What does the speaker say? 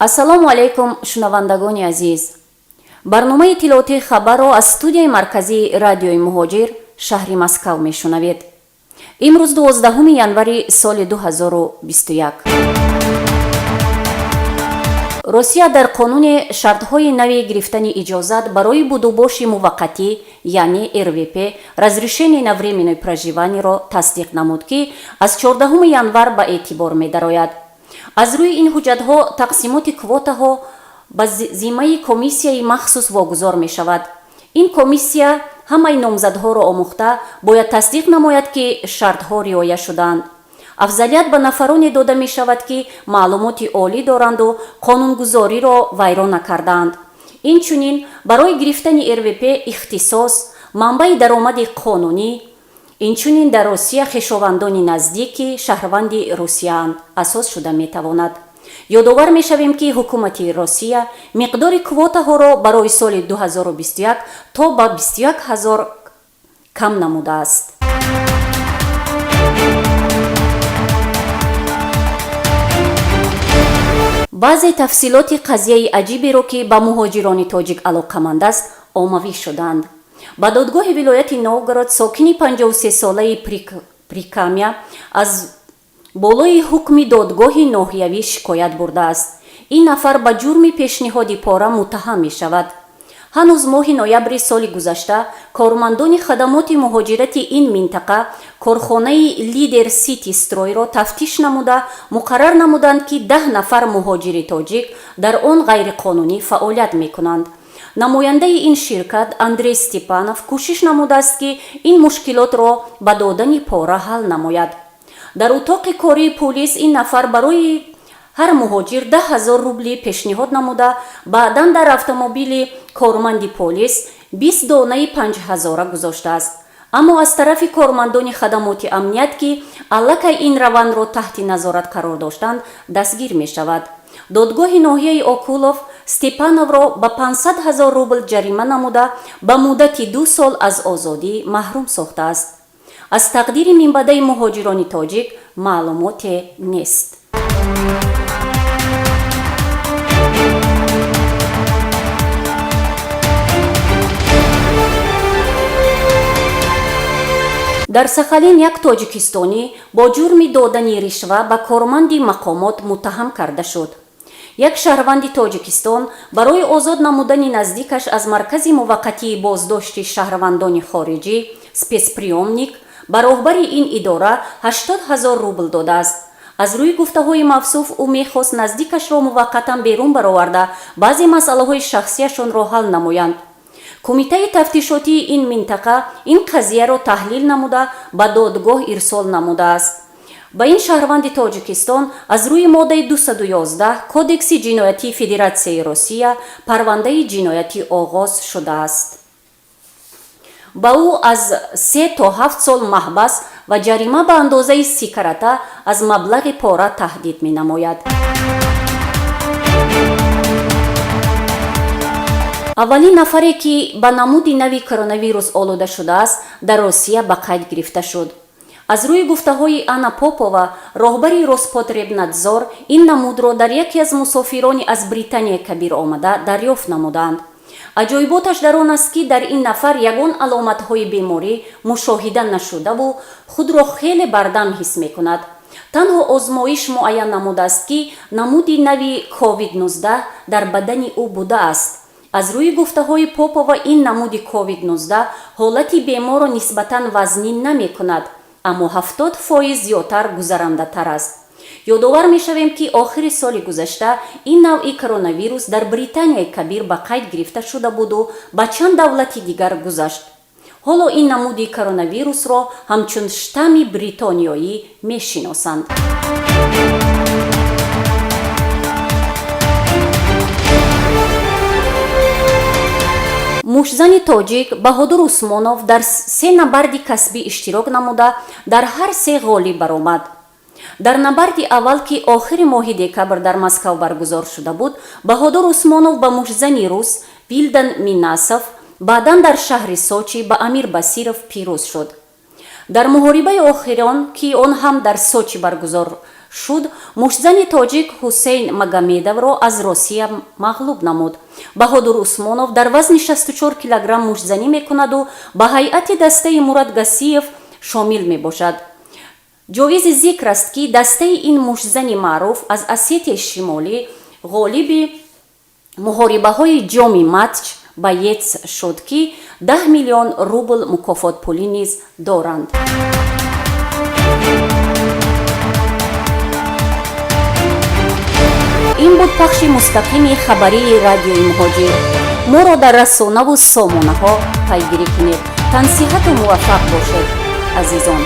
Ассалому алайкум, шунавандагони азиз. Барномаи иттилоотии хабарро аз студияи марказии Радиои Муҳоҷир, шаҳри Москав, мешунавед. Имрӯз 12 январи соли 2021. Россия дар қонуни шартҳои нави гирифтани иҷозат барои будубоши муваққатӣ, яъне РВП, разрешение на временное проживаниеро тасдиқ намуд, ки аз 14 январ ба эътибор медарояд. Аз рӯи ин ҳуҷҷатҳо тақсимоти квотаҳо ба зиммаи комиссияи махсус вогузор мешавад. Ин комиссия ҳамаи номзадҳоро омӯхта, бояд тасдиқ намояд, ки шартҳо риоя шудаанд. Афзалият ба нафароне дода мешавад, ки маълумоти олӣ доранду қонунгузориро вайрон накардаанд. Инчунин барои гирифтани РВП ихтисос, манбаи даромади қонунӣ, инчунин дар Русия хешовандони наздик, ки шаҳрванди Русияанд, асос шуда метавонад. Ёдовар мешавем, ки ҳукумати Россия миқдори квотаҳоро барои соли 2021 то ба 21 ҳазор кам намудааст. Баъзе тафсилоти қазияи аҷиберо, ки ба муҳоҷирони тоҷик алоқаманд аст, оммавӣ шуданд. Ба додгоҳи вилояти Новгород сокини 53-солаи Прикамья аз болои ҳукми додгоҳи ноҳиявӣ шикоят бурдааст. Ин нафар ба ҷурми пешниҳоди пора муттаҳам мешавад. Ҳанӯз моҳи ноябри соли гузашта кормандони хадамоти муҳоҷирати ин минтақа корхонаи Лидер Сити Стройро тафтиш намуда, муқаррар намуданд, ки 10 нафар муҳоҷири тоҷик дар он ғайриқонунӣ фаъолият мекунанд. Намояндаи ин ширкат Андрей Степанов кӯшиш намудааст, ки ин мушкилотро ба додани пора ҳал намояд. Дар утоқи кории пулис ин нафар барои ҳар муҳоҷир 10 000 рубли пешниҳод намуда, баъдан дар автомобили корманди полис 20 донаи 5000-а гузоштааст. Аммо аз тарафи кормандони хадамоти амният, ки аллакай ин равандро таҳти назорат қарор доштанд, дастгир мешавад. Додгоҳи ноҳияи Окулов Степановро ба 500 ҳазор рубл ҷарима намуда, ба муддати 2 сол аз озодӣ маҳрум сохтааст. Аз тақдири минбаъдаи муҳоҷирони тоҷик маълумоте нест. Дар Сахалин як тоҷикистонӣ бо ҷурми додани ришва ба корманди мақомот муттаҳам карда шуд. Як шаҳрванди Тоҷикистон барои озод намудани наздикаш аз маркази муваққатии боздошти шаҳрвандони хориҷӣ, спецприёмник, ба роҳбари ин идора 80 ҳазор рубл додааст. Аз рӯи гуфтаҳои мавсуф, ӯ мехост наздикашро муваққатан берун бароварда, баъзе масъалаҳои шахсияшонро ҳал намоянд. Кумитаи тафтишотии ин минтақа ин қазияро таҳлил намуда, ба додгоҳ ирсол намудааст. Ба ин шаҳрванди Тоҷикистон аз рӯи моддаи 211 Кодекси ҷиноятии Федератсияи Россия парвандаи ҷиноятӣ оғоз шудааст. Ба ӯ аз 3 то 7 сол маҳбас ва ҷарима ба андозаи 30 карата аз маблағи пора таҳдид менамояд. Аввалин нафаре, ки ба намуди нави коронавирус олуда шудааст, дар Россия ба қайд гирифта шуд. Аз рӯи гуфтаҳои Анна Попова, роҳбари Роспотребнадзор, ин намудро дар яке аз мусофирони аз Британияи Кабир омада дарёфт намуданд. Аҷоиботаш дар он аст, ки дар ин нафар ягон аломатҳои беморӣ мушоҳида нашудаву худро хеле бардам ҳис мекунад. Танҳо озмоиш муайян намудааст, ки намуди нави COVID-19 дар бадани ӯ будааст. Аз рӯи гуфтаҳои Попова, ин намуди COVID-19 ҳолати беморро нисбатан вазнин намекунад, аммо 70% зиёдтар гузарандатар аст. Ёдовар мешавем, ки охири соли гузашта ин навъи коронавирус дар Британияи Кабир ба қайд гирифта шуда буду ба чанд давлати дигар гузашт. Ҳоло ин намуди коронавирусро ҳамчун штамми бритониёӣ мешиносанд. Муштзани тоҷик Баҳодур Усмонов дар се набарди касбӣ иштирок намуда, дар ҳар се ғолиб баромад. Дар набарди аввал, ки охири моҳи декабр дар Москав баргузор шуда буд, Баҳодур Усмонов ба муштзани рус Вилдан Минасов, баъдан дар шаҳри Сочи ба Амир Басиров пирӯз шуд. Дар муҳорибаи охирон, ки он ҳам дар Сочи баргузор Шуд, муштзани тоҷик Ҳусейн Магомедовро аз Россия мағлуб намуд. Баҳодур Усмонов дар вазни 64 килограмм муштзанӣ мекунаду ба ҳайати дастаи Мурад Гасиев шомил мебошад. Ҷоизи зикр аст, ки дастаи ин муштзани маъруф аз Осетияи Шимолӣ ғолиби муҳорибаҳои ҷоми Матч боец шуд, ки 10 миллион рубл мукофотпулӣ низ доранд. Ин буд пахши мустақими хабарии Радиои Муҳоҷир. Моро дар расонаву сомонаҳо пайгирӣ кунед. Тансиҳату муваффақ бошед, азизон.